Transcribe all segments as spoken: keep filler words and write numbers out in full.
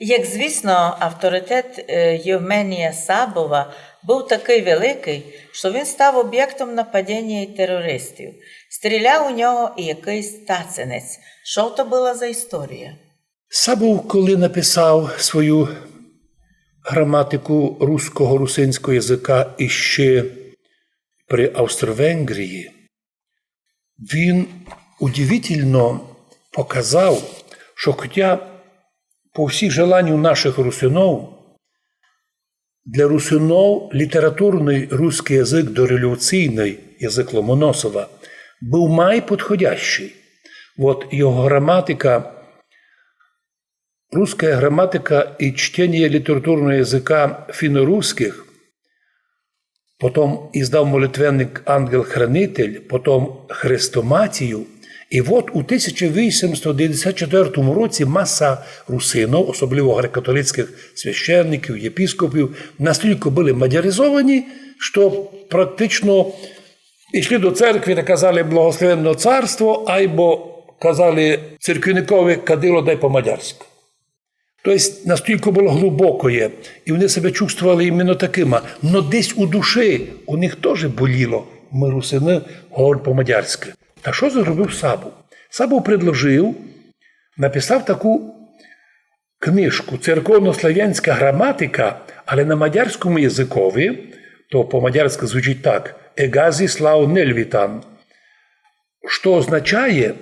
Як звісно, авторитет е, Євменія Сабова був такий великий, що він став об'єктом нападіння і терористів. Стріляв у нього і якийсь тацинець. Що то була за історія? Сабов, коли написав свою граматику руського, русинського язика іще при Австро-Венгрії, він удивительно показав, що хоча по всіх желанню наших русинов, для русинов літературный руськый язык дореволюційный, язык Ломоносова, быв май подходящий. Вот його граматика, русская грамматика и чтение литературного языка финно-русских, потом издав молитвенник «Ангел-хранитель», потом «Хрестоматію». И вот у тисяча вісімсот девяносто четвертому році маса русинов, особливо греко-католицьких священників, єпископів, настілько были мадяризовані, што практично йшли до церкви та казали «Благословенне царство», айбо казали церквяникови «кадило дай по-мадярськы». То есть настілько было глубокоє, и они себе чувствовали именно такыма. Но десь у души у них тоже боліло: мы русины, говорим по-мадярськы. Та што зробив Сабов? Сабов предложив, написав таку книжку «Церковнославянська граматика», але на мадярському языкови, то по-мадярськы звучить так: «Еґазі слав нельвітан», што означає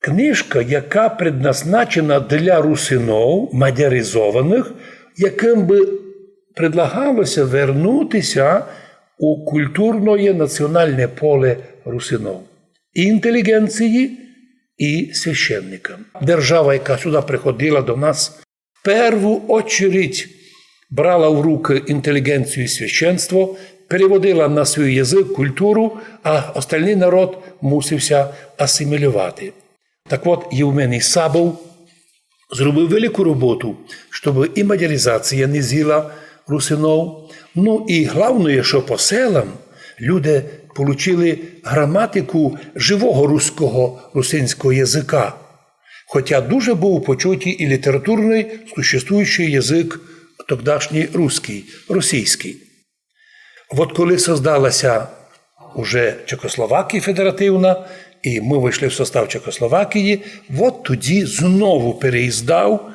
книжка, яка предназначена для русинов, мадяризованых, якым бы предлагало ся вернути ся у культурноє націоналне поле русинов, и інтеліґенції, и священникам. Держава, яка сюды приходила до нас, в перву очередь брала в рукы інтеліґенцію и священство, переводила на свій язык, культуру, а остальный народ мусив ся асимілювати. Так от, Євменій Сабов зробив велику роботу, щоб и мадяризація не з'їла русинов. Ну и главноє, што по селам люди получили граматику живого руського, русинського языка. Хотя дуже быв у почуті и літературный существуючий язык тогдашній руськый, російськый. Вот коли создала ся уже Чехословакія федеративна, и мы войшли в состав Чехословакії, вот тоді знову переиздав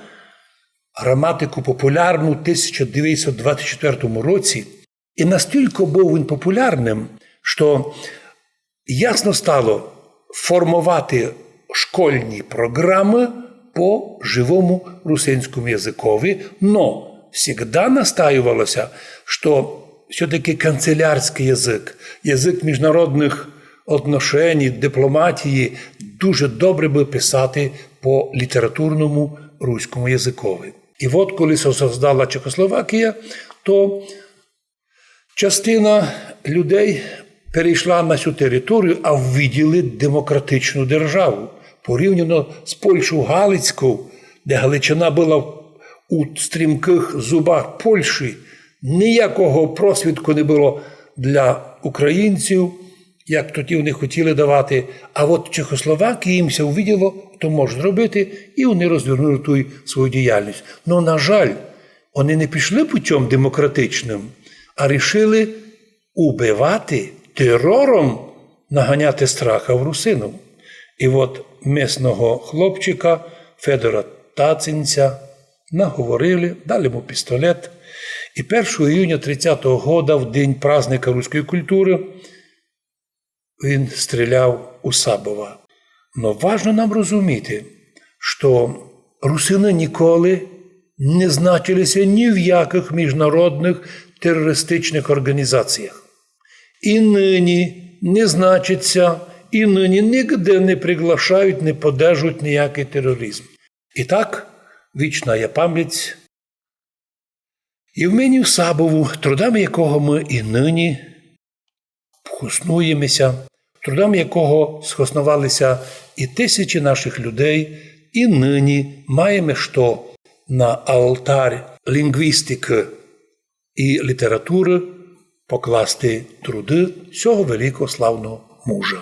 граматику популярну в тисяча девятсот двадцять четвертому році. И настілько быв він популярным, што ясно стало формовати школьні програмы по живому русинському языкови, но всегда настаювало ся, што всьо-таки канцелярськый язык, язык міжнародных отношеній, дипломатії, дуже добре бы писати по літературному руському языкови. И вот, коли ся создала Чехословакія, то частина людей перейшла на сю територію, а увиділи демократичну державу. Порівняно з Польщов Галицьков, де Галичина была у стрімкых зубах Польщі, ниякого просвітку не было для українців, як тоді вони хотіли давати. А от в Чехословакії їм ся увиділо, то може зробити, и вони розвернули ту свою діяльность. Но, на жаль, вони не пішли путём демократичным, а рішили убивати, терором наганяти страха в русинов. И от місного хлопчика Федора Тацинця наговорили, дали му пістолет. И першого июня тридцятого года, в день праздника руської культуры, він стріляв у Сабова. Но важно нам розуміти, што русины ніколи не значили ся ні в якых міжнародных терористичных орґанізаціях. И нині не значать ся, и нині нигде не приглашають, не поддержують ниякый тероризм. И так, вічна є память Євменію Сабову, трудами якого мы и нині хоснуєме ся, трудами якого схосновали ся и тисячі нашых людей, и нині маєме што на алтарь лінґвістикы и літературы покласти труды сього великого славного мужа.